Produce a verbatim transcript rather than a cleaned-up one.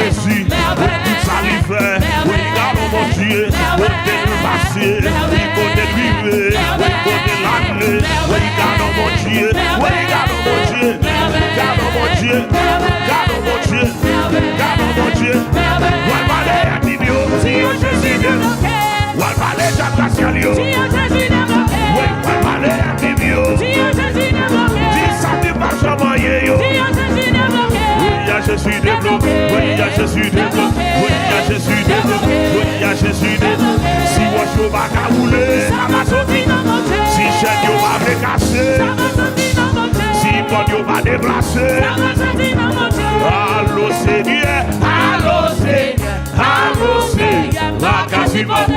Jezi, wi, tout sa li fè, wi, gadon Bondye, kote l pase, wi, kote l rive, wi, kote l ale, wi, gadon Bondye, wi, gadon Bondye, gadon Bondye, gadon Bondye, gadon Bondye. W al pale ènmi m yo, di yo Jezi debloke. W al pale djab rasyal yo. Di yo Jezi debloke. Wi, w al pale ènmi m yo. Di yo Jezi debloke. Di sa ki pa janm anyen yo. Di yo Jezi debloke. Wi, a Jezi debloke. Wi, a Jezi debloke. Wi, a Jezi debloke. Wi, a Jezi debloke. Si wòch yo pa ka woule, sa va soti nan Bondye. Si chèn yo pa vle kase, sa va soti nan Bondye. Si pòt yo pa deplase, sa va soti nan Bondye. Alo Senyè, alo Senyè, alo Senyè, pa ka sipòte.